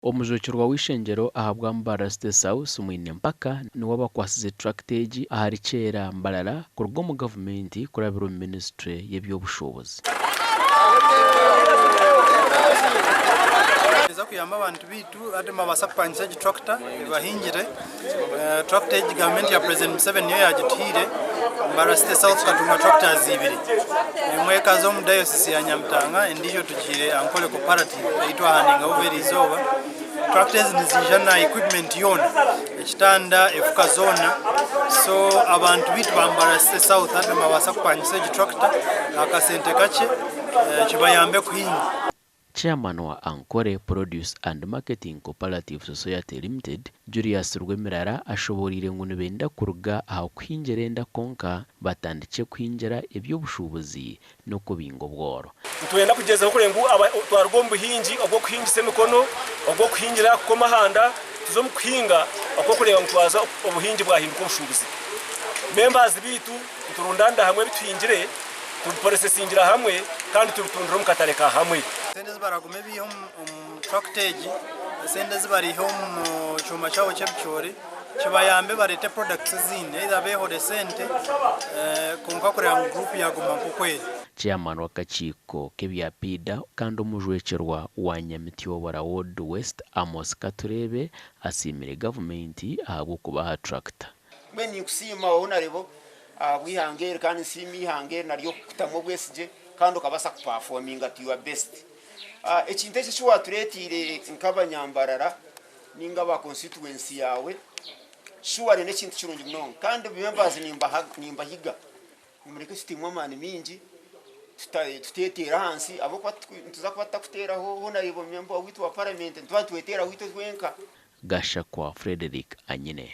Omujwekyerwa w'eishengyero ahabwa Mbarara City South, Mwine Mpaka niwe abakwasize turakita egi ahari Kyera Mbarara kuruga omu gavumenti kurabira omu minisiture y'eby'obushuubuzi. Eza kuyamba abantu baitu hati nibabaasa kupangisa egi tractor ebahingire. Tractor egi gavumenti ya President Museveni niyo yagituhaire. Mbarara City South tukatunga tractors ibiri. Emwe ekaza omu diocese ya Nyamitanga endiijo tugihaire Ankole Cooperative ei twahandinga over eriizooba. Tractor ezi niziija na equipment yoona, ekitanda, efuka zoona. So abantu baitu ba Mbarara City South hati nibabaasa kupangisa egi tractor aha kasente kakye kibayambe kuhinga. Chairman wa Ankole Produce and Marketing Cooperative Society Limited, Julius Rwemirara ashoboreire ngu nibenda kuruga aha kuhingira enda kwonka batandikye kuhingira eby'obushuubuzi n'okubinga obworo. Nitwenda kugyezaho kureba ngu twaruga omu buhingi obw'okuhingisa emikono, obw'okuhingira aha kukoma aha nda, tuze omu kuhinga okw'okureeba ngu twaza obuhingi bwahinduka obushuubuzi. Members baitu niturundaanira hamwe ebi tuhingire, tubiporosesingira hamwe kandi tubitundira omu katare ka hamwe. Esente ezi baragume baihe omu turakita egi, esente ezi baraihe omu kyoma kyabo ky'ebicoori kibayambe bareete products ezindi either beehore sente kwonka kureeba ngu group yaaguma nk'oku eri. Chairman w'akakiiko k'ebya piida kandi omujwekyerwa wa Nyamityobora Ward West, Amos Katureebe asiimire gavumenti ahabw'okubaha turakita. Mbwenu ninkusiima Honarebo ahabw'eihanga eri kandi nsiima eihanga eri naryo kukutamu obwesigye kandi okabaasa kupafominga to your best. Ekintu eki eki waatureeteire nk'abanyambarara ninga aba constituency yaawe surely n'ekintu kirungi munonga kandi members nimbahiga ngu mureke tutemu amaani maingi tuteeteera ahansi ahabw'okuba nituza kuba tutakuteeraho Honarebo member waitu wa parliament nituba nitweteeraho itwe twenka. Gashakwa Frederick Anyine.